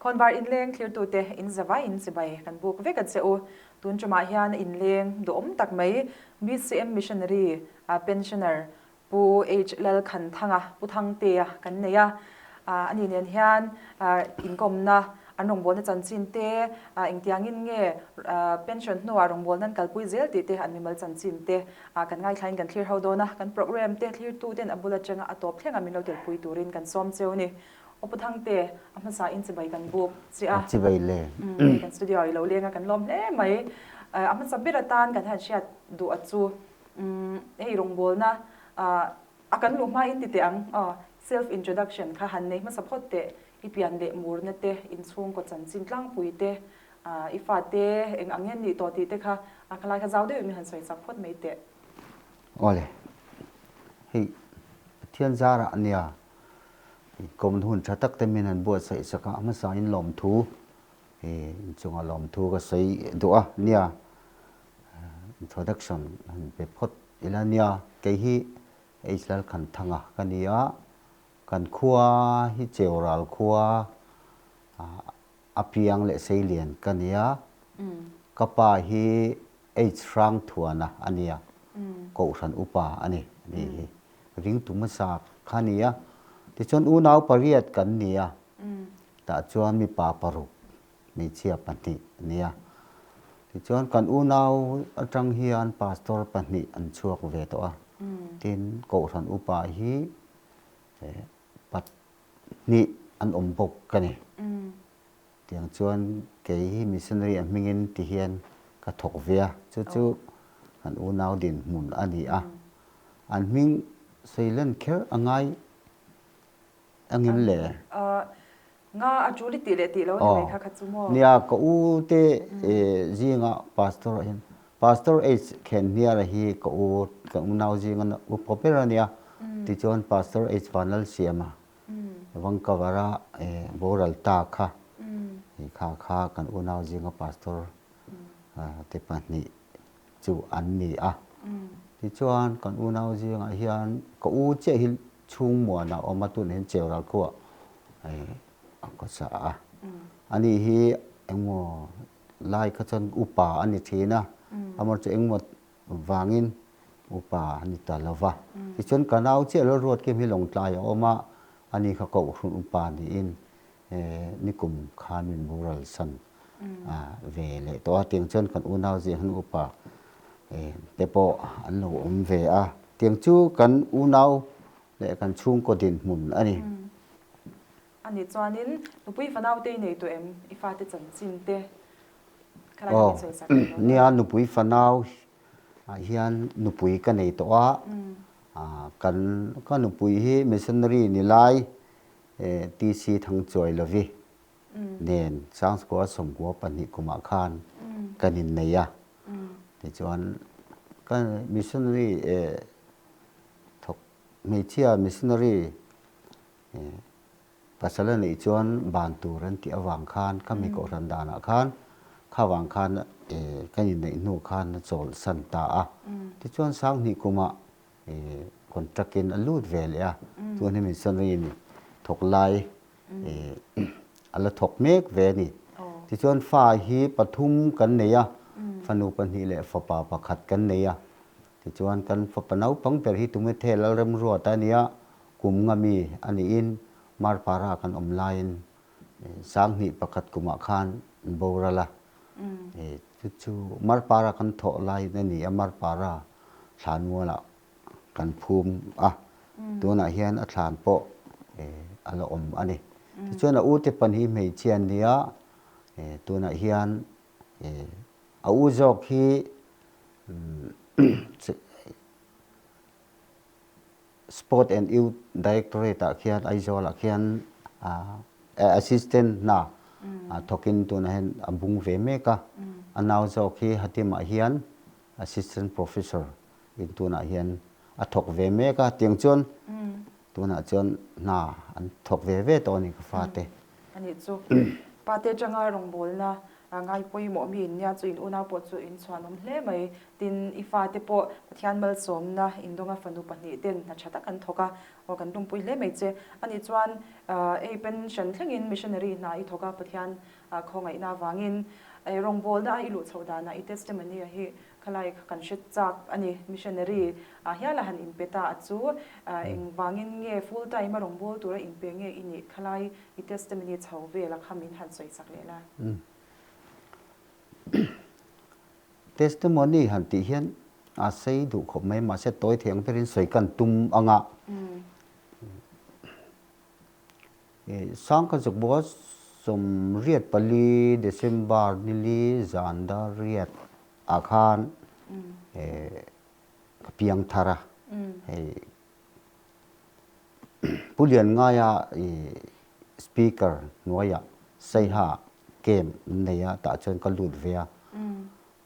Khawnvar inleng thlirtute in zavai in chibai kan buk vek a che u. Tun tumah hian inleng duhawm tak mai BCM Missionary Pensioner Pu H Lalkhanthanga, Pu Thangtea kan nei a, ani nen hian inkawmna, an rawngbawlna chanchin te, engtiangin nge pension hnuah rawngbawlna an kalpui zel tih te, an mimal chanchin te kan ngaithlain kan thlir ho dawn a, kan programme te thlirtu ten a bul atanga a tawp thlenga min lo telpui turin kan sawm cheu a ni. Aw Pu Thangte, a hmasa in chibai kan buk che a. Chibai le. Kan studio ah i lo leng a, kan lawm hle mai. A hmasa ber atan kan han hriat duh a chu. Hei rawngbawlna a kan luh hma in ti teh ang aw, self introduction kha han nei hmasa phawt teh, i pian leh murna te, inchhungkaw chanchin tlangpui te, i fate eng ang nge nih tawh tih te kha a khalai kha zau deuhin min han sawi chak phawt mai teh. Awle, hei Pathian zarah ania kawmna hun tha tak te min han buatsaih sak a, a hmasa in lawmthu inchunga lawmthu ka sawi duh a nia. Introduction han pe phawt ila nia, kei hi H Lalkhanthanga ka ni a, kan khua hi Cheural khua a piang leh seilian ka ni a, ka pa hi H Hrangthuana a nia, Kohhran upa a ni ni hi ringtu hmasa kha a ni a, tichuan unau pariat kan ni a, tah chuan mipa paruk hmeichhia pahnih a nia. Tichuan kan unau atang hian pastor pahnih an chhuak ve tawh a, tin kohhran upa hi pahnih an awm bawk ka ni. Tiang chuan kei hi missionary a hmingin ti hian ka thawk ve a, chu chu kan unau dinhmun a ni a. An hming sawilen kher a ngai Engin le? Nga a tul i tih leh tih lo a ni mai kha kha chu maw? Nia, ka u te zinga pastor ah hian Pastor H Khenhniara hi ka u, kan unau zinga upa ber a nia. Tichuan Pastor H Vanlalsiama Vankavara boral ta kha kha kha kan unau zinga pastor te pahnih chu an ni a. Tichuan kan unau zingah hian ka u chiah hi chhungmuan a awm a, tunah hian Cheural khuah a khawsa a. Ani hi engmaw lai kha chuan upa a ni thin a, amaherawhchu chu engmaw vangin upa a ni ta lo va. Tichuan ka nau chiah Lalruat Kim hi Lawngtlai a awm a, ani kha Kohhran upa niin nikum khan min boral san ve leh tawh a, tiang chuan kan unau zia hian upa te pawh an lo awm ve a, tiang chu kan unau leh kan chhungkaw dinhmun a ni. A nih chuanin nupui fanau te i nei tawh em? I fate chanchin te khalai kha min sawi sak leh lo. Nia, nupui fanau ah hian nupui ka nei tawh a, kan ka nupui hi missionary ni lai TC Thangchuai Lovi nen Sangchukua 92 kumah khan kan innei a. Tichuan ka missionary thawk hmeichhia missionary pasal a neih chuan ban tur an tih avang khan ka mi kohhran danah khan kha vang khan kan inneih hnu khan a chawlhsan ta a. Tichuan Sanghnih kumah Contract in a lut ve leh a, chuan hemi missionary in thawk lai a la thawk mek ve a ni. Tichuan fa hi pathum kan nei a, fanu pahnih leh fapa pakhat kan nei a. Tichuan kan fapa naupang ber hi Tumethe Lalremruata a ni a, kum nga mi a niin Marpara kan awm laiin 2001 kumah khan an boral a. Chu chu Marpara kan thawh laiin a ni a, Marpara thlanmualah kan phum a, tunah hian a thlan pawh a la awm a ni. Tichuan a ute pan hi hmeichhia an ni a, tunah hian a u zawk hi Sport and Youth Directorate ah khian Aizawl ah khian assistant hna thawkin tunah hian a bung ve mek a, a nau zawk hi Hatim ah hian assistant professor in tunah hian a thawk ve mek a, tiang chuan tunah chuan hna an thawk ve ve tawh a ni ka fate. Anih chu pate atanga rawngbawlna. Ngai pawimawh mi in nia chu in unau pawh chu in chhuanawm hle mai. Tin, i fate pawh Pathian malsawmna indawnga fanu pahnih ten hna tha tak an thawk a, aw kan lawmpui hle mai che. Ani chuan ei pension thlengin missionary hna i thawk a, Pathian khawngaihna avangin rawngbawlna a i luh chhoh danah i testimony a hi khalai kha kan hre chak a ni. Missionary ah hial a han inpe ta a chu engvangin nge full time a rawngbâwl tura inpe nge i nih khalai i testimony chho vela kha min han sawi sak leh la. Testimony han tih hian a sei duh khawp mai mahse tawi thei ang berin sawi kan tum ang a. Sangkha Zukbua 84 December nili zan dar riat ah khan ka piang thar a, hei Pu Lianngaia speaker hnuaiah Saiha camp an nei a, tah chuan ka lut ve a,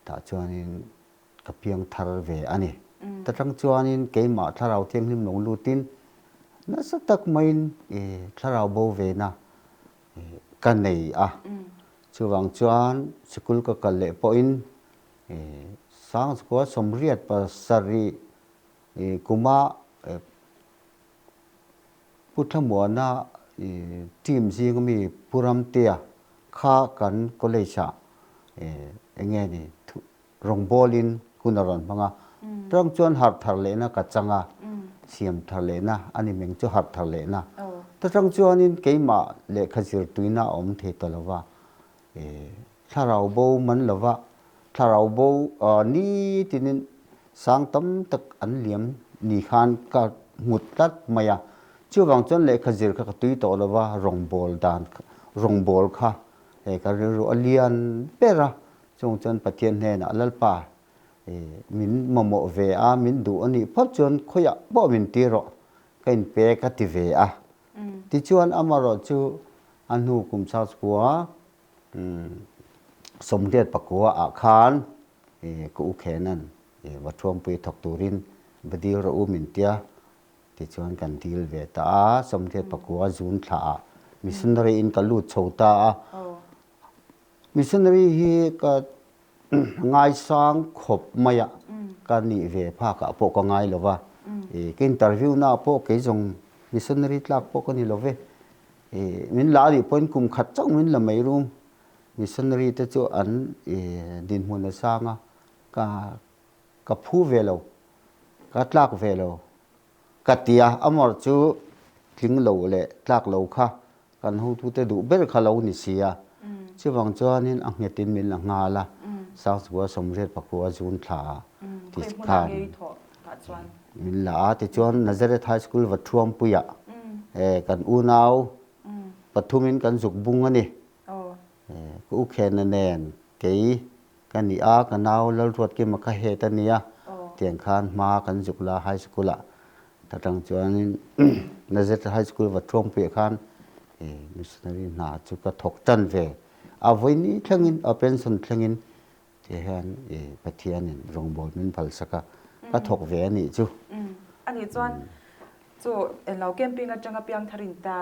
tah chuanin ka piang thar ve a ni. Ta tang chuanin keimah thlarau thianghlim lo lutin nasa tak maiin thlarau bo vena ka nei a. Chuvang chuan sikul ka kal leh pawhin Sangchukua 87 kuma Pu Thlamuana team zinga mi Pu Ramtea kha kan college ah eng nge ni rawngbawlin hun a rawn hmang a, tang chuan harh thar lehna ka chang a, siam thar lehna a ni meng chu harh thar lehna. Ta tang chuanin keimah lehkha zir tuina a awm thei ta lo va, Thlarau bo man lova thlarau bo nitinin sang tam tak an liam ni khan ka hmu tlat mai a. Chuvang chuan lehkha zir kha ka tui tawh lova rawngbâwl dan rawngbâwl kha hei ka rilru a lian ber a. Chung chuan Pathian hnenah Lalpa min mamawh ve a, min duh a nih phawt chuan khawiah pawh min ti rawh ka inpe ka ti ve a. Tichuan amaherawhchu a hnu kum chhakchhua 89 ah khan ka u Khenan va thuampui thawk turin va dil rawh u min tia tichuan kan dil ve ta a, 89 June thla ah missionary in ka lut chho ta a. Missionary hi ka ngaisang khawp mai a, ka nih ve phak ah pawh ka ngai lo va, ka interview na ah pawh kei zawng missionary tlak pawh ka ni lo ve. Min la anih pawhin kum khat chauh min la mai rum. Missionary te chu an dinhmun a sang a, ka ka phu ve lo, ka tlak ve lo ka ti a, amawrh chu tling lo leh tlak lo kha kan hotute duh ber kha lo ni si a. Chuvang chuanin a nghetin min la nghal a, Sangchukua 89 June thla ah ti khan. Min la a, tichuan Nazareth High School Vathuampuiah kan unau pathumin kan zuk bung a ni. Ka u Khena nen kei ka ni a, ka nau Lalruatkima kha head a ni a, tiang khan hma kan zuk la High School-ah. Ta tang chuanin Nazareth High School Vathuampuiah khan missionary hna chu ka thawk tan ve. A vawiini thlengin, a pension thlengin Ti hian i Pathianin rawngbâwl min phalsak a, ka thawk ve a nih chu. A nih chuan chu englo camping aṭanga piangthar in ta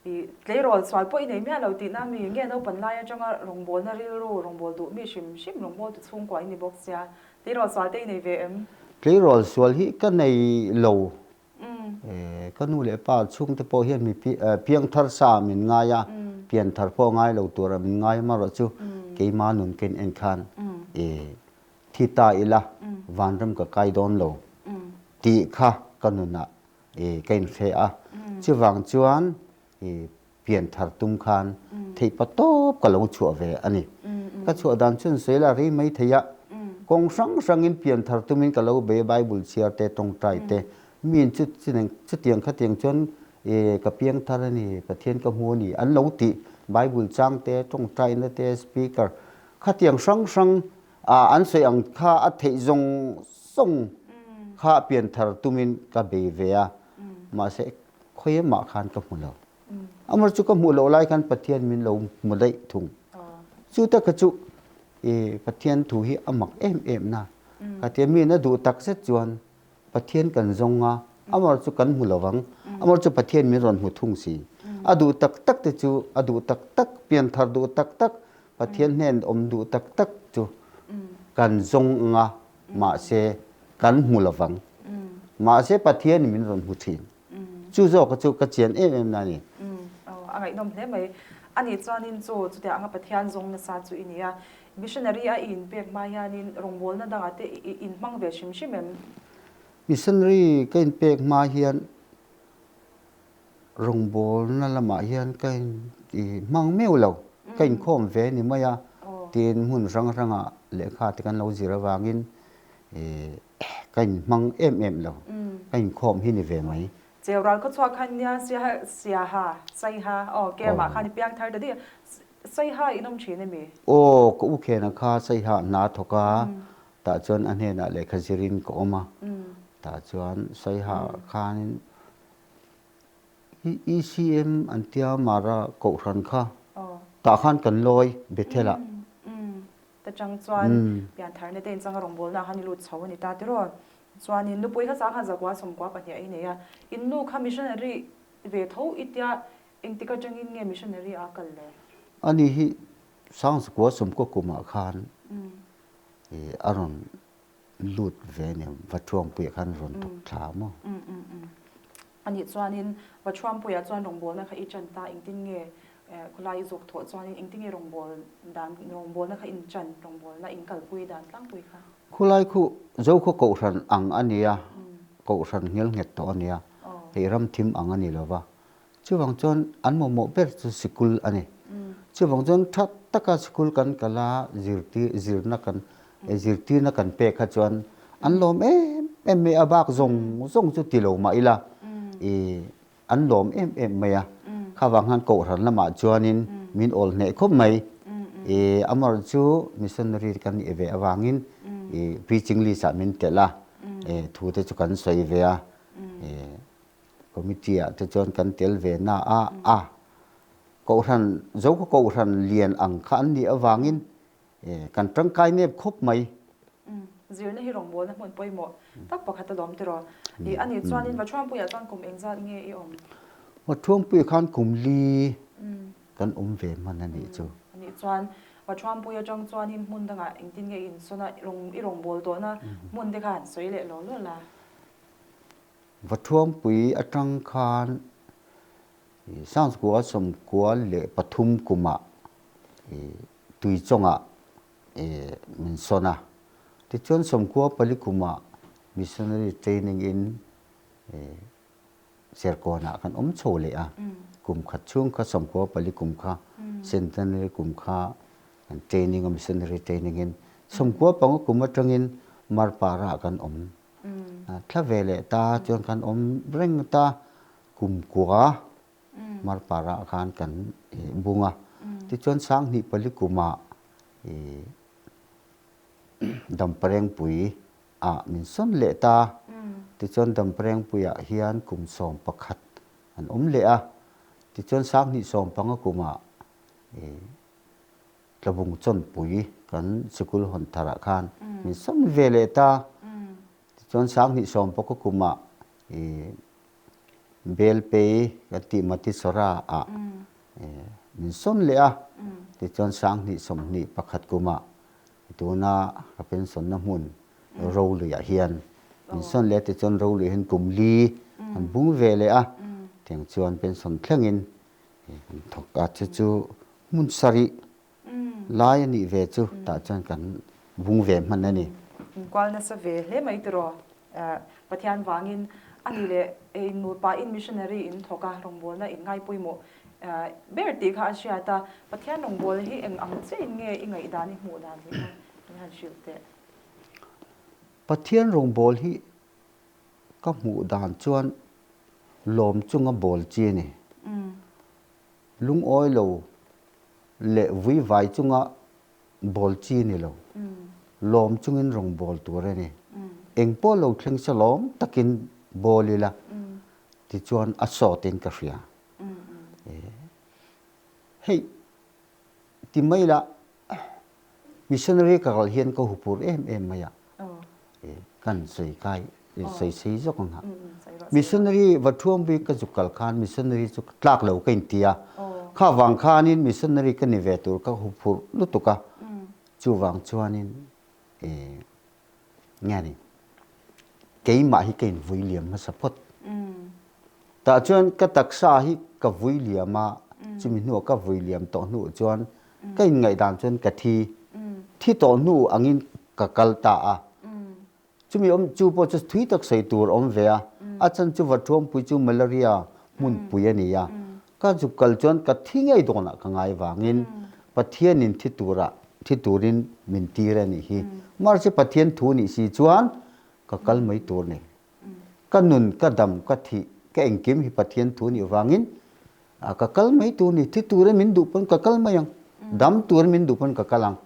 i tleirawl sual pawh i nei miah lo tihna mi nge naupan lai aṭanga rawngbâwlna rilru rawngbâwl duh mi hrim hrim rawngbâwl tu chhungkua i ni bawk sia tleirawl sual te i nei ve em? Tleirawl sual hi ka nei lo Ka nu leh pa chhungte pawh hian mi piangthar sa min ngai a, pianthar pawh ngai lo tura min ngai amarawh chu keima nun ka in en khan thi ta ila vanram ka kai dawn lo tih kha ka nunah ka inhre a. Chuvang chuan pian thar tum khan theih pa tawp ka lo chhuah ve a ni. Ka chhuah dan chuan sawi la rei mai thei a, kawng hrang hrangin pian thar tumin ka lo bei a, Bible chhiar te, tawngtai te, miin chu chutiang khatiang chuan ka piang thar a ni, Pathian ka hmu a ni an lo tih, Bible chang te, tawngtaina te, speaker khatiang hrang hrang an sawi ang kha a theih zawng zawng kha pian thar tumin ka bei ve a, mahse Khawiamah khan ka hmu lo. Amar chu ka hmuh loh lai khan Pathian min lo hmu daih thung. Chu tak kha chu i Pathian thu hi a mak em em na. Khatia miin a duh tak zet chuan Pathian kan zawng a, amar chu kan hmu lovang. Amar chu Pathian min rawn hmu thung si. A duh tak tak te chu a duh tak tak, pianthar duh tak tak. Pathian hnen awm duh tak tak chu kan zawng ang a, mahse kan hmu lovang. Mahse Pathianin min rawn hmu thin. Chu zawka chu ka chian em em na a ni. A ngaihnawm hle mai. A nih chuanin chu chutiang anga Pathian zawng nasa chu i ni a. Missionary a i inpek hma hianin rawngbawlna dangah te i inhmang ve hrim hrim em? Missionary ka inpek hma hian Rawngbawlna lamah hian ka inhmang meuh lo, ka inkhawm ve a ni mai a, tin hmun hrang hrangah lehkha te kan lo zir avangin ka inhmang em em lo, ka inkhawm hi ni ve mai. Cheu ral khaw chhuak khan nia Siaha, Siaha, Saiha, aw Kemah khan i piang thar ta daih a, Saiha in awm thin emi? Aw, ka u Khena kha Saiha hna thawk a, tah chuan a hnenah lehkha zirin ka awm a, tah chuan Saiha khanin ECM an tia Mara kohhran kha tah khan kan lawi Bethel ah. Ta chang chuan piantharna te inchanga rawngbawlna khan i lut chho a ni ta tiraw. Chuanin nupui kha sang khan zakua sawmkua pahnih a i nei a, in nu kha missionary ve tho i tia engtik atangin nge missionary a kal le? Ani hi sang zakua sawmkua kumah khan a rawn lut ve nia Vathuampuiah khan rawn thawk thla maw? Anih chuanin Vathuampuiah chuan rawngbawlna kha i chan ta engtin nge khawlai i zawk thawh chuanin engtin nge rawngbâwl dan rawngbawlna kha in chan rawngbawlna in kalpui dan tlangpui kha? Khawlai khu Zokhaw Kohhran ang a nia, Kohhran nghelnghet tawh a nia, hei ramthim ang a ni lo va. Chuvang chuan an mamawh ber chu sikul a ni. Chuvang chuan tha taka sikul kan kal a, zirtir zirna kan zirtirna kan pek kha chuan an lawm em em mai a, bak zawng zawng chu ti lo mah ila ih an lawm em em mai a. Kha vang khan kohhran lamah chuanin min awl hneh khawp mai. Ih amaherawhchu chu missionary kan nih ve avangin ih preaching list ah min telh a, thu te chu kan sawi ve a. Committee ah te chuan kan tel ve na a, a Kohhran, Zokhaw Kohhran lian ang kha an nih avangin kan tangkai nep khawp mai. Zirna hi rawngbawlna hmun pawimawh tak pakhat a lawm tiraw? I a nih chuanin Vathuampuiah chuan kum engzat nge i awm? Vathuampuiah khan kum li kan awm ve hman a nih chu. A nih chuan Vathuampui atang chuanin hmun dangah engtin nge i insawn a, i rawngbâwl tawhna hmun te kha han sawi leh law law la. Vathuampui atang khan Sangchukua 93 kumah Tuichawngah min sawn a. Tichuan 94 kumah Missionary Training in Serkawnah kan awm chho leh a. Kum khat chhung kha 94 kum kha Centenary kum kha kan training a Missionary Training in 95 kum atangin Marpara ah kan awm. Thla ve leh ta chuan kan awm reng ta kumkua Marpara ah khan kan bung a. Tichuan Sanghnih pali kumah Damparengpui ah min sawn leh ta. Tichuan Damparengpui ah hian kum 11 an awm leh a. Tichuan Sanghnih 15 kumah Tlabung chawnpui kan sikul hawn tharah khan min sawn ve leh ta. Tichuan 2010 kumah i Belpei kan tih Matisora ah min sawn leh a. Tichuan 2021 kumah tuna ka pension-na hmun Roluiah hian min sawn leh a. Tichuan Roluiah hian kum li an bung ve leh a. Tiang chuan pension thlengin kan thawk a. Chu chu Hmun sarih lai a nih ve chu tah chuan kan vung ve hman a ni. Inkual nasa ve hle mai tiraw? Pathian vangin a ni leh in nupa in missionary in thawk a, rawngbawlna in ngai pawimawh ber tih kha a hriat a. Pathian rawngbawlna hi eng ang chiahin nge i ngaihdan i hmuh dan tih kha min han hrilh teh. Pathian rawngbâwl hi ka hmuh dan chuan lawm chunga bâwl chi a ni. Lungawi lo leh vuivai chunga bawl chi ni lo, lawm chungin rawn bawl tur a ni. Eng pawh lo thleng se lawm takin bawl ila tichuan a sawtin ka hria. Hei ti mai la Missionary ka kal hian ka hupur em em mai a, kan sawi kai sawi sei zawk ang ha. Missionary va thuam bik ka zuk kal khan missionary chu tlak lo ka inti a. Kha vang khanin missionary ka ni ve tur ka huphurh lutuk a, chuvang chuanin nge ni keimah hi ka invui liam hmasa phawt. Tah chuan ka taksa hi ka vui liam a, chumi hnuah ka vui liam tawh hnuah chuan ka inngaihdan chuan ka thi thi tawh hnu angin ka kal ta a. Chumi awm chu pawh chu thui tak sawi tur a awm ve a, a chan chu Vathuampui chu malaria hmunpui a ni a, ka zuk kal chuan ka thi ngei dawnah ka ngai vangin Pathianin thi tura thi turin min tir a nih hi. Mahse Pathian thu nih si chuan ka kal mai tur ni. Ka nun, ka dam, ka thih, ka engkim hi Pathian thu nih vangin ka kal mai tur ni. Thi turin min duh pawn ka kal mai ang, dam turin min duh pawn ka kal ang.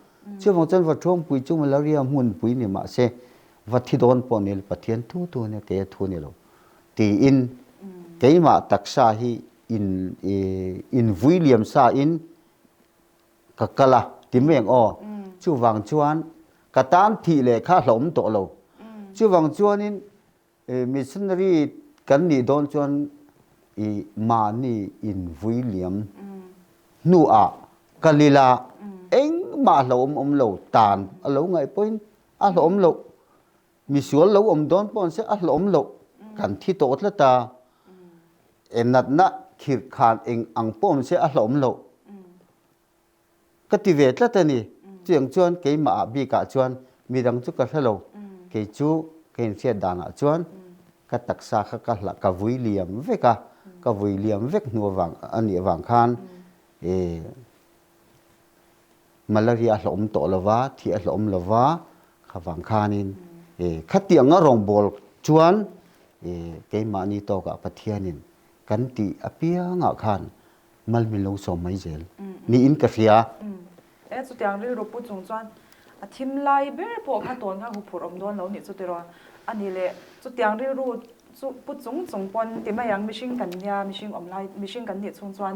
Chuvang chuan Vathuangpui chu malaria hmunpui ni mahse va thi dawn pawh ni lo, Pathian thu thu ania keia thu ni lo tiin keimah taksa hi in invui liam sa in ka kal a ti mai ang aw. Chuvang chuan ka tan thih leh kha hlauhawm tawh lo. Chuvang chuanin missionary kan nih dawn chuan i mahni invui liam hnuah kal ila engmah hlauhawm awm lo tan a lo ngaih pawhin a hlauhawm loh. Misual lo awm dawn pawh an se a hlauhawm loh kan thi tawh tlat a. E natna khirh khan eng ang pawh awm se a hlauhawm loh ka ti ve tlat a ni. Chutiang chuan keimah ah bikah chuan midang chu ka hre lo. Kei chu ka inhriat danah chuan ka taksa kha ka hlah ka vui liam vek a, ka vui liam vek hnu avang a nih avang khan e Malaria a hlauhawm tawh lo va, thih a hlauhawm lo va, kha vang khanin khatiang a rawngbâwl chuan keimahni tawkah Pathianin kan tih apiangah khan mal min lo sawm mai zel niin ka hria. E, chutiang rilru pu chung chuan a thim lai ber pawh kha tawn kha huphurh awm dawn lo nih chu tiraw? A ni leh, chutiang rilru chu pu chung chung pawn ti mai ang, mihring kan nia, mihring awm lai, mihring kan nih chhung chuan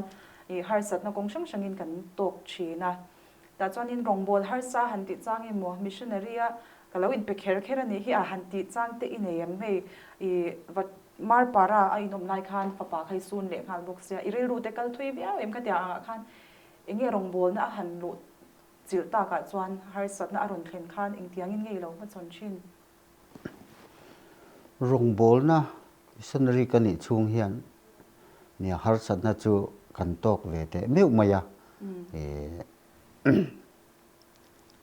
I harsatna kawng hrang hrangin kan tawk thin a. Tah chuanin rawngbâwl harsa han tih chang emaw, missionary a ka lo inpe kher kher a nih hi a han tih chang te i nei em? Hei i va Marpara a inawm lai khan fapa kha i sun leh nghal bawk sia, i rilru te kal thui viau em khatiang angah khan enge rawngbâwlna a han luh chilh takah chuan harsatna a rawn thlen khan engtiangin nge i lo hmachhawn thin? Rawngbawlna missionary ka nih chhung hian nia harsatna chu kan tawk ve teh meuh mai a,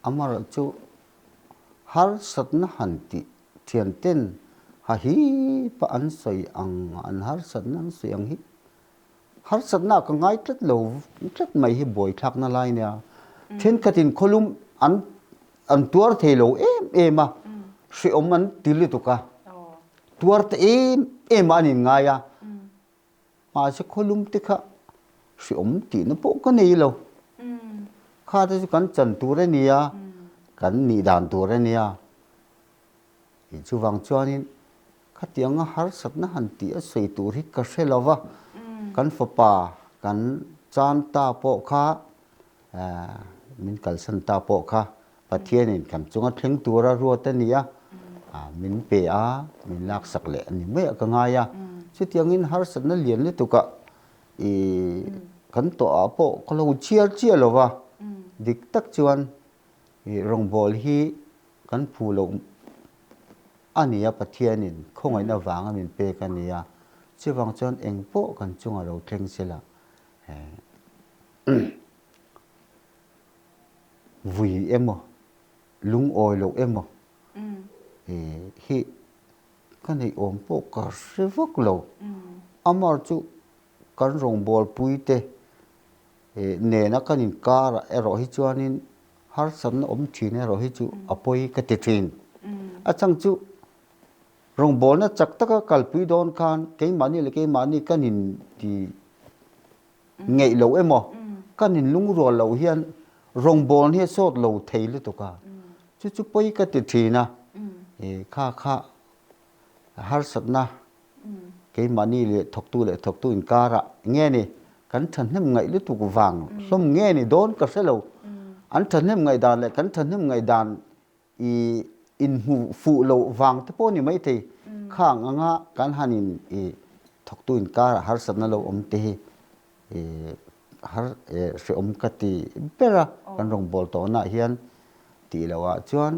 amaherawh chu harsatna han tih thian ten ha hip a an sawi ang an harsatna an sawi ang hi Harsatna ka ngai tlat lo tlat mai hi buaithlakna lai nia. Thenkhatin khawlum an an tuar thei lo em em a, hrehawm an ti lutuk a, tuar ta em em a an inngai a, mahse khawlum te kha hrehawm tihna pawh ka nei lo. Kha te chu kan chan tur a nia, kan nih dan tur a nia. Chuvang chuanin khatianga harsatna han tih a sawi tur hi ka hre lo va, kan fapa kan chan ta pawh kha min kalsan ta pawh kha Pathianin kan chunga thleng tura ruat a ni a, min pe a, min laksak leh a ni mai a ka ngai a. Chutiangin harsatna lian lutukah i kan tawhah pawh ka lo chhiar chiah lo va, dik tak chuan i rawngbâwl hi Kan phu loh a ni a, Pathianin khawngaihna vanga min pek a ni a, chuvang chuan eng pawh kan chunga lo thleng sela vui emaw, lungawi loh emaw hi ka neih awm pawh ka hre vak lo. Amar chu kan rawngbawlpuite nena kan inkarah erawh hi chuanin harsatna awm thin erawh hi chu a pawi ka ti thin. A chang chu rawngbawlna chak taka kalpui dawn khan keimahni leh keimahni kan in ti ngeih lo emaw kan in lungrual loh hian rawngbawlna hi a sawt lo thei lutuk a, chu chu pawi ka ti thin a, kha kha harsatna Keimahni leh thawktu leh thawktu inkarah nge ni kan thahnem ngaih lutuk vang hlawm nge ni dawn ka hre lo. An thahnem ngaih dan leh kan thahnem ngaih dan i inhmuh fuh loh vang te pawh ni maithei. Khang anga kan han in i thawktu inkarah harsatna lo awm te hi i. har hrehawm ka ti ber a, kan rawngbâwl tawhnaah hian tih lohah chuan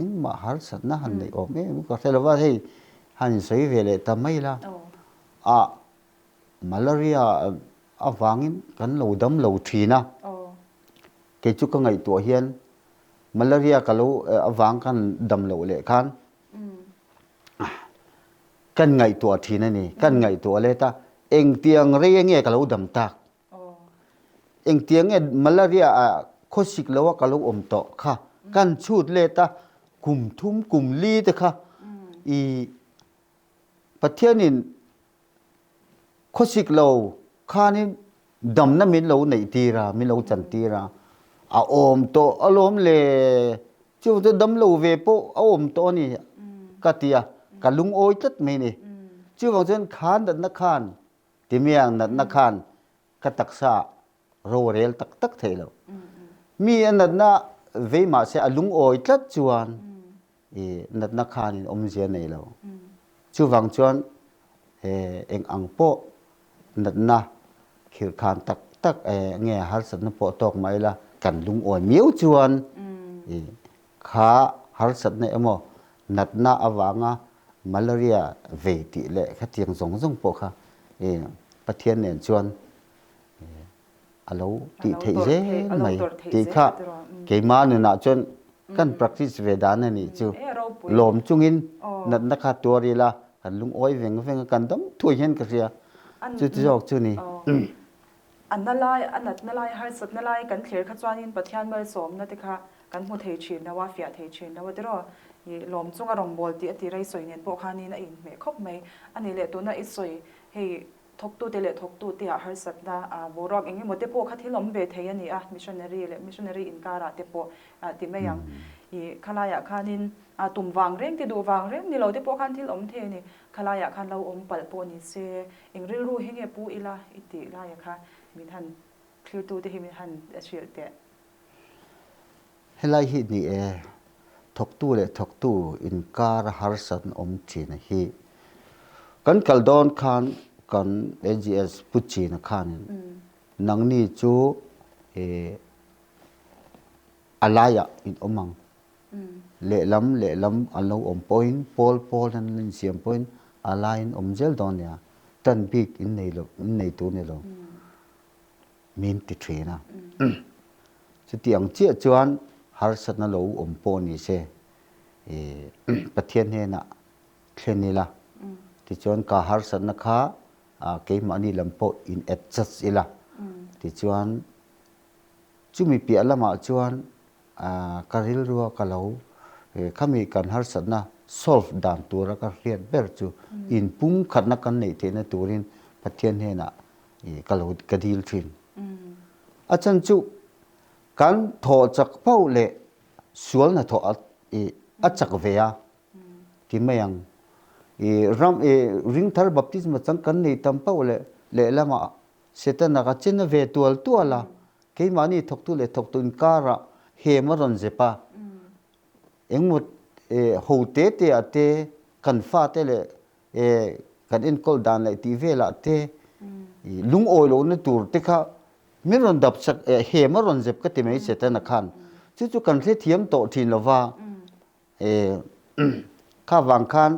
engmah harsatna han neih awm em ka hre lo va, hei han insawi ve leh ta mai la, ah malaria avangin kan lo dam lo thin a, kei chu ka ngaihtuah hian malaria ka lo avang kan dam loh leh khan Kan ngaihtuah thin a ni. Kan ngaihtuah let a, engtiang rei enge ka lo dam tak? Engtiang nge malaria ah khawsik lo a ka lo awm tawh kha? Kan chhut let a, kum thum kum li te kha i Pathianin Khawsik lo khanin damna min lo neih tir a, min lo chan tir a, a awm tawh alawm le, chu chu dam lo ve pawh a awm tawh a ni ka ti a, ka lungawi tlat mai a ni. Chuvang chuan kha natna khan, timiang natna khan ka taksa ro a rel tak tak thei lo. Mi a natna vei mah se a lungawi tlat chuan i natna khanin awmzia nei lo. Chuvang chuan eng ang pawh natna khirhkhan tak tak nge harsatna pawh tawk mah ila kan lungawi miau chuan i kha harsatna emaw natna avanga malaria vei tih leh khatiang zawng zawng pawh kha i Pathian nen chuan a lo tih theih zel mai tih kha keimah nunah chuan kan practice ve dan a nih chu. Lawm chungin natna kha tuar ila kan lungawi veng veng a, kan dam thuai hian ka hria. Chuti zawk chu ni. A na lai, a natna lai, harsatna lai kan thlir kha chuanin Pathian malsawmna te kha kan hmu thei thin lo a, fiah thei thin lo a tiraw. Lawm chunga rawngbâwl tih a tira i sawi nen pawh khanin a inhmeh khawp mai. A nih leh tuna i sawi hei Thawktute leh thawktute-ah harsatna boruak eng emaw te pawh kha thil awm ve thei a ni a, missionary leh missionary inkarah te pawh ti mai ang. I khalaiah khanin tum vang reng te duh vang reng ni lo te pawh khan thil awm thei a ni. Khalaiah khan lo awm palh pawh ni se, eng rilru hi nge pu ila i tih laia kha min han thlirtute hi min han hrilh teh. Helai hi ni e, thawktu leh thawktu inkar a harsatna awm thin a hi. Kan kal dawn khan kan AGS Pu China khanin nangni chu a laiah in awm ang, lehlam lehlam an lo awm pawhin pawl pawl an lo insiam pawhin a laiin awm zel dawn nia, tan bik in nei lo, in nei tur ni lo. min ti thin a. Chutiang chiah chuan harsatna lo awm pawh ni se Pathian hnenah thlen ila, tichuan ka harsatna kha keimahni lam pawh in adjust ila, tichuan chumi piah lamah chuan ka rilrua ka lo khami kan harsatna solve dan tura ka hriat ber chu inpumkhatna kan neih theihna turin Pathian hnenah i ka lo ka dil thin. A chan chu kan thawh chak pauh leh sual hnathawh a i a chak ve a ti mai ang. I ram i ringthar baptisma chang kan nei tam pauh leh lehlamah Setana ka chen a ve tual tual a, keimahni thawktu leh thawktu inkarah hem a rawn zep a. Engmaw ho te te ah te kan fate leh E kan enkawl dan leh tih velah te lungawi lohna tur te kha min rawn dap sak hem a rawn zep ka ti mai Setana khan chu chu kan hrethiam tawh thin lova e kha vang khan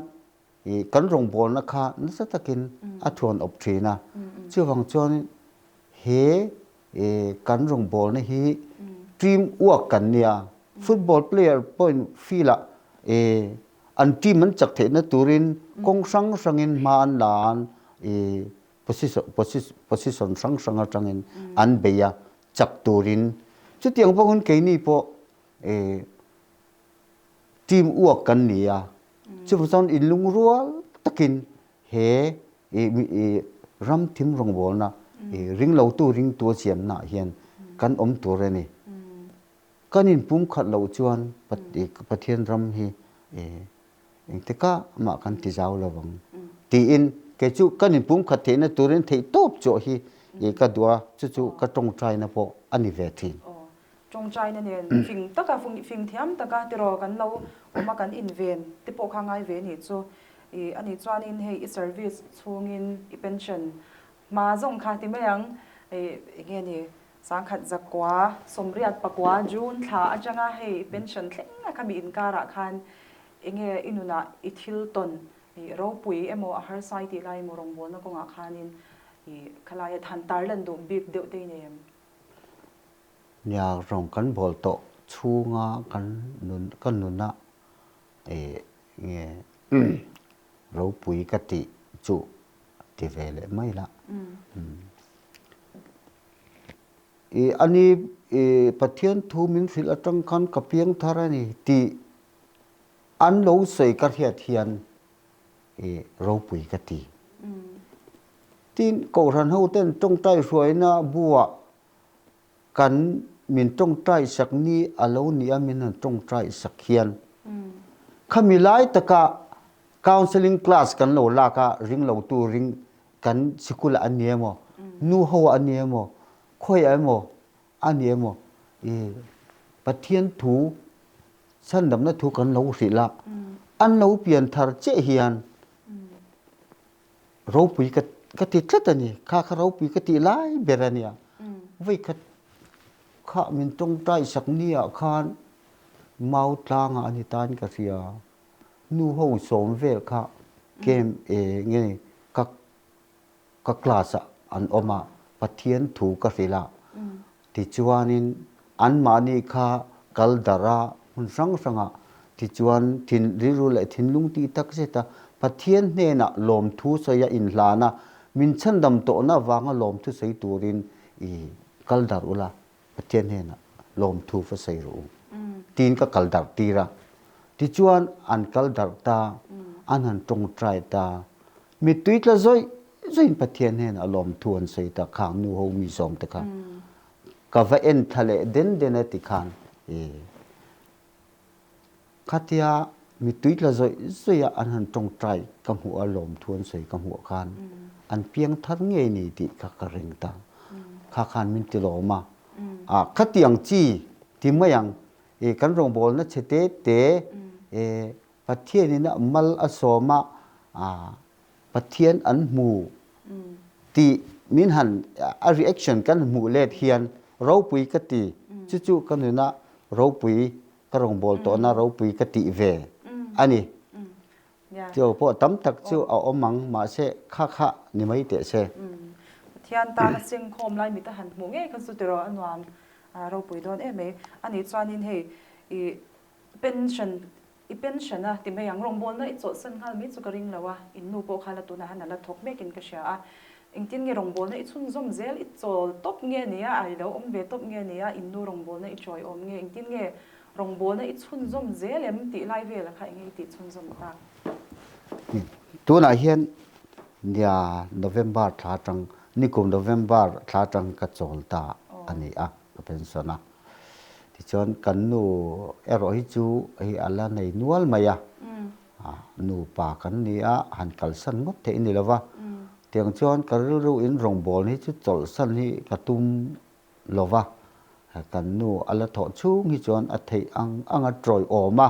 kan rawngbawlna kha nasa takin a thuan awp thin a chuvang chuan he kan rawngbawlna hi team work kan nia football player pawhin field ah An team an chak theihna turin kawng hrang hrangin hma an la a, i position hrang hrang atangin an bei a chak turin. Chutiang bawkin keini pawh team uak kan ni a, chuvang chuan inlungrual takin he ram thim rawngbawlna ringlotu ringtu a siamnaah hian kan awm tur a ni. Kan inpumkhat loh chuan Pathian ram hi engtikah mah kan ti zau lo vang tiin kei chu kan inpumkhat theihna turin theih tawp chawh hi ka duh a, chu chu ka tawngtaina pawh a ni ve thin. Tawngtaina nen fing taka fing thiam taka tiraw kan lo awm a kan inven te pawh kha ngai ve nih chu. I anih chuanin hei i service chhungin i pension. Hma zawng kha ti mai ang, enge ni 1989 June thla atanga hei pension thleng a khami inkarah khan enge i nunah i thil tawn i ropui emaw a harsa i tih lai emaw rawngbawlna kawngah khanin i khalaia than tarlan duh bik deuh te i nei em? Nia rawng kan bawl tawh chhunga kan nun ka nuna enge ropui ka tih chu ti ve leh mai la. I ani i Pathian thu min hrilh atang khan ka piang thar a ni tih an lo sawi ka hriat hian i ropui ka ti. Tin, Kohhran hoten tawngtai hruaina buah Kan min tawngtai sak ni a lo nia min han tawngtai sak hian khami lai taka counselling class kan lo lak a ring lo tu ring kan sikul ah an ni emaw nu ho ah an ni emaw khawi ah emaw a ni emaw i Pathian thu chhandamna thu kan lo hrilh a an lo pian thar chiah hian Ropui ka ka ti tlat a ni. Kha kha ropui ka tih lai ber a nia. Vawikhat kha min tawngtai sak ni ah khan mau tlangah a ni tan ka hria. Nu ho sawm vel kha kem e nge ka ka class ah an awm a, Pathian thu ka hrilh a. Tichuanin anmahni kha kal darh a, hmun hrang hrangah tichuan thin rilru leh thinlung tih tak zet a, Pathian hnenah lawmthu sawi a inhlan a, min chhandam tawhna avanga lawmthu sawi turin i kal darh ula, Pathian hnenah lawmthu va sawi rawh u tiin ka kal darh tir a. Tichuan an kal darh ta, an han tawngtai ta, Mittui tla zawih zawih in Pathian hnenah lawmthu an sawi ta khang nu ho mi zawm te kha ka va en thla leh den den a ti khan i khatia mittui tla zawih zawih a an han tawngtai ka hmuh a lawmthu an sawi ka hmuh khan an piang thar ngei ni tih kha ka ring ta kha khan min ti lawm a a khatiang chi ti mai ang i kan rawngbawlna chhe te te e Pathianin a mal a sawm a, Pathian an hmu tih min han a reaction kan hmuh let hian ropui ka ti. Chu chu ka nuna ropui ka rawngbâwl tawhna ropui ka tih ve a ni. Chu pawh tam tak chu a awm ang, mahse kha kha ni mai teh se. Pathian tana singkhawm lai mit a han hmuh ngei kha chu tiraw a nuam ropui dawn em mai. Ani chuanin hei i Pension, i pension a ti mai ang, rawngbawlna i chawlhsan nghal mai chu ka ring lo a, in nu pawh kha la tunah han a la thawk mekin ka hria a, engtin nge rawngbawlna i chhunzawm zel, i chawl tawp nge nia, a i lo awm ve tawp nge nia, in nu rawngbawlna i chawi awm nge, engtin nge rawngbawlna i chhunzawm zel em tih lai vela kha enge i tih chhunzawm tak? Tunah hian nia November thla atang, nikum November thla atang ka chawl ta a ni a, ka pension a. Tichuan kan nu erawh hi chu hei a la nei nual mai a, nupa kan ni a, han kalsan ngawt theih a ni lo va. Tiang chuan ka rilru in rawngbâwl hi chu chawlhsan hi ka tum lo va, kan nu a la thawh chhung hi chuan a theih ang ang a tawiawm a,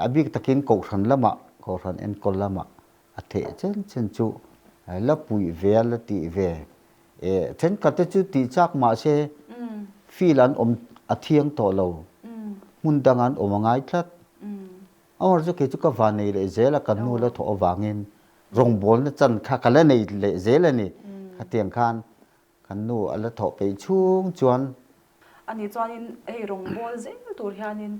a bik takin kohhran lamah, kohhran enkawl lamah a theih chen chen chu la puih ve a, la tih ve E, thenkhat te chu tih chak mah se field an awm a thiang tawh lo, hmun dang an awm a ngai tlat. Amaherawhchu chu kei chu ka van nei leh zel a, ka nu la thawh avangin rawngbawlna chan kha ka la nei leh zel a ni. Khatiang khan kan nu a la thawh peih chhung chuan. Ani chuanin hei rawngbâwl zel tur hianin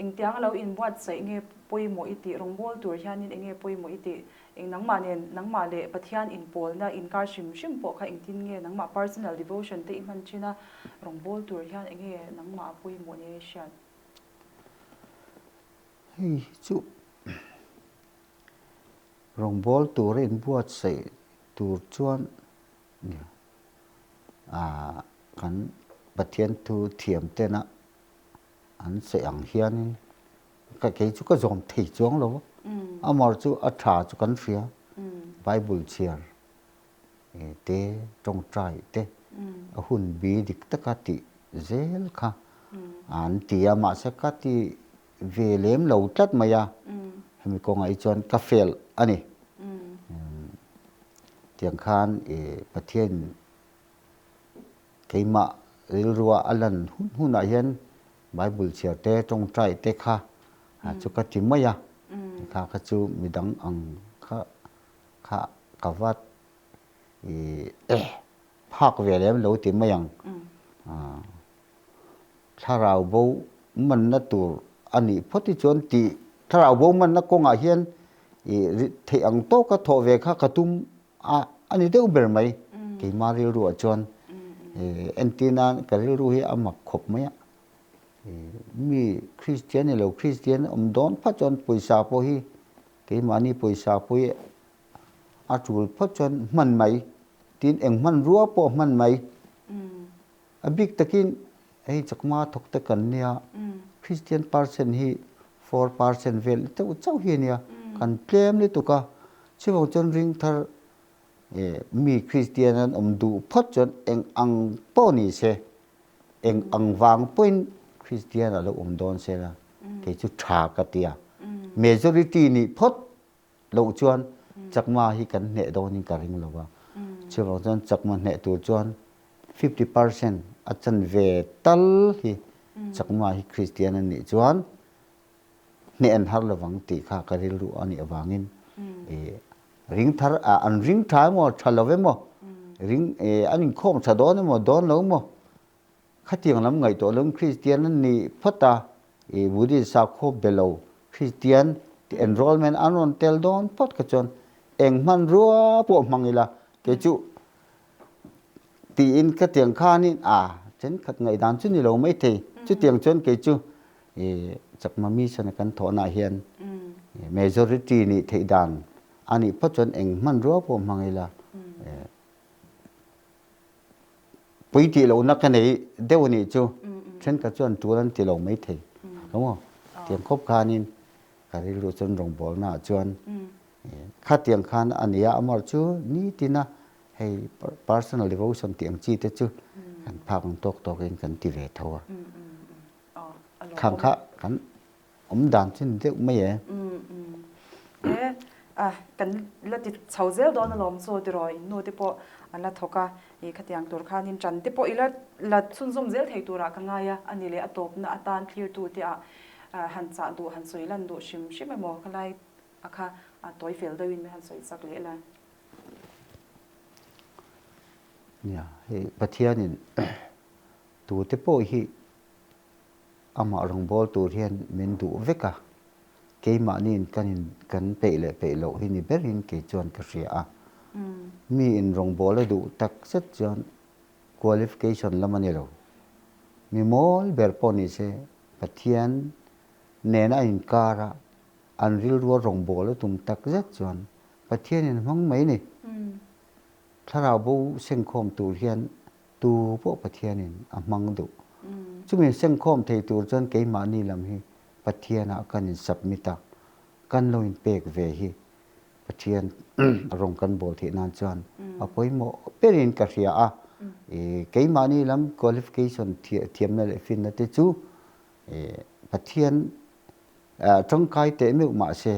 Engtiang a lo inbuatsaih nge pawimawh i tih? Rawngbâwl tur hianin eng nge pawimawh i tih? Eng nangmah nen, nangmah leh Pathian inpawlna inkar hrim hrim pawh kha engtin nge nangmah personal devotion te i hman thin a? Rawngbâwl tur hian eng nge nangmah a pawimawh nia i hriat? Hei hi chu rawngbâwl tura inbuatsaih tur chuan kan Pathian thu thiam tena An sawi ang hianin ka kei chu ka zawm thei chuang lo va, amar chu a tha chu kan hria, Bible chhiar te, tawngtai te, a hun bi dik taka tih zel kha an ti a, mahse ka ti ve lem lo tlat mai a, hemi kawngah hi chuan ka fail a ni. Tiang khan Pathian keimah rilrua a lan hun hunah hian Bible chhiar te, tawngtai te kha chu ka ti mai a. Kha kha chu midang ang kha kha ka va phak ve lem lo ti mai ang. Thlarau bo manna tur a nih phawt hi chuan tih thlarau bo manna kawngah hian theih ang tawka thawh ve kha ka tum a a ni deuh ber mai. Keimah rilruah chuan entir nan ka rilru hi a mak khawp mai a. Mi Kristian ni lo Kristian awm dawn phawt chuan pawisa pawh hi keimahni pawisa pawh hi a tul phawt chuan hman mai tin eng hmanrua pawh hman mai. A bik takin hei chakma thawk te kan nia, Christian percent hi 4% vel deuh chauh hi a nia, kan tlem lutuk a, chuvang chuan ring thar mi Christian an awm duh phawt chuan eng ang pawh ni se, eng ang vang pawhin Christian a lo awm dawn se la, kei chu tha ka ti a, majority nih phawt loh chuan Chakma hi kan hneh dawnin ka ring lo a. Chuvang chuan Chakma hneh tur chuan 50% a chan ve tal hi Chakma hi Kristian an nih chuan hneh an har lovang tih kha ka rilru a nih avangin ring thar an ring tha emaw tha lo emaw ring an inkhawm tha dawn emaw dawn lo emaw Khatiang lam ngaihtuah loin Kristian an nih phawt a, i Buddhist sakhaw be lo Kristian ti enrollment an rawn tel dawn phawt kha chuan eng hmanrua pawh hmang ila kei chu tiin khatiang khanin a thenkhat ngaihdan chu ni lo maithei. Chutiang chuan kei chu i Chakma mission a kan thawhnaah hian majority nih theih dan a nih phawt chuan eng hmanrua pawh hmang ila Pui tih lohna ka nei deuh anih chu thenkhat chuan tul an ti lo maithei lo maw? Tiang khawp khanin ka rilru chuan rawngbawlna ah chuan khatiang khan a nia amar chu nitina hei personal devotion tih ang chi te chu kan phak ang tawk tawkin kan ti ve tho a. Khang kha kan Awm dan chu ni deuh mai e. E, a, kan la ti chho zel dawn alawm chu tiraw in nu te pawh an la thawk a, i khatiang tur khanin ṭan te pawh i la la chhunzawm zel thei turah ka ngai a, a ni leh a tawpna atan thlirtu te ah han chah duh han sawi lan duh hrim hrim emaw ka lai a kha a tawi fel deuhin min han sawi chak leh la. Nia, hei Pathianin tute pawh hi Amah rawngbâwl tûr hian min duh vek a, keimahniin kan in kan peih leh peih loh hi ni berin kei chuan ka hria a. Mi in rawngbâwl a duh tak zet chuan qualification lam a ni lo. Mi mawl ber pawh ni se Pathian nena a inkâr a, an rilrua rawngbâwl a tum tak zet chuan Pathianin a hmang mai ni. Thlarau bo sengkhawm tur hian tu pawh Pathianin a hmang duh. Chumi sengkhawm thei tur chuan keimahni lam hi Pathianah kan in submit a, kan lo inpek ve hi Pathian rawng kan bawl theih nan chuan a pawimawh berin ka hria a. Keimahni lam qualification thiamna leh finna te chu Pathian tangkai teh meuh mahse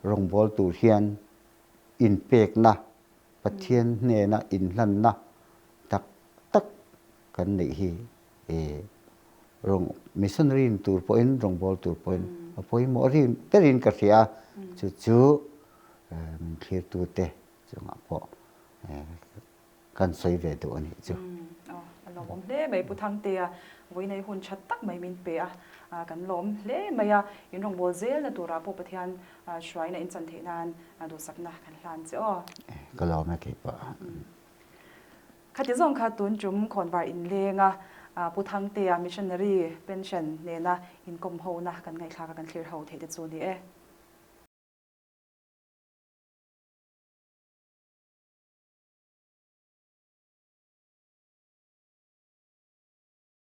rawngbawl tur hian inpekna Pathian hnena inhlanna tak tak kan neih hi rawng missionary ni tur pawhin rawngbâwl tur pawhin a pawimawh rin berin ka hria a, chu chu min thlirtute chungah pawh kan sawi ve duh a nih chu. Aw, a lawmawm hle mai Pu Thangtea, vawiinei hun tha tak mai min pe a, kan lawm hle mai a, in rawngbâwl zelna turah pawh Pathian Hruaina in chan theih nan duhsakna kan hlan che aw. Ka lawm e keipawh. Khati zawng kha tun tum khawnvar inleng a Pu Thangtea missionary pension nena inkawm hona kan ngaihthlak a kan thlir ho theih te chu ni e.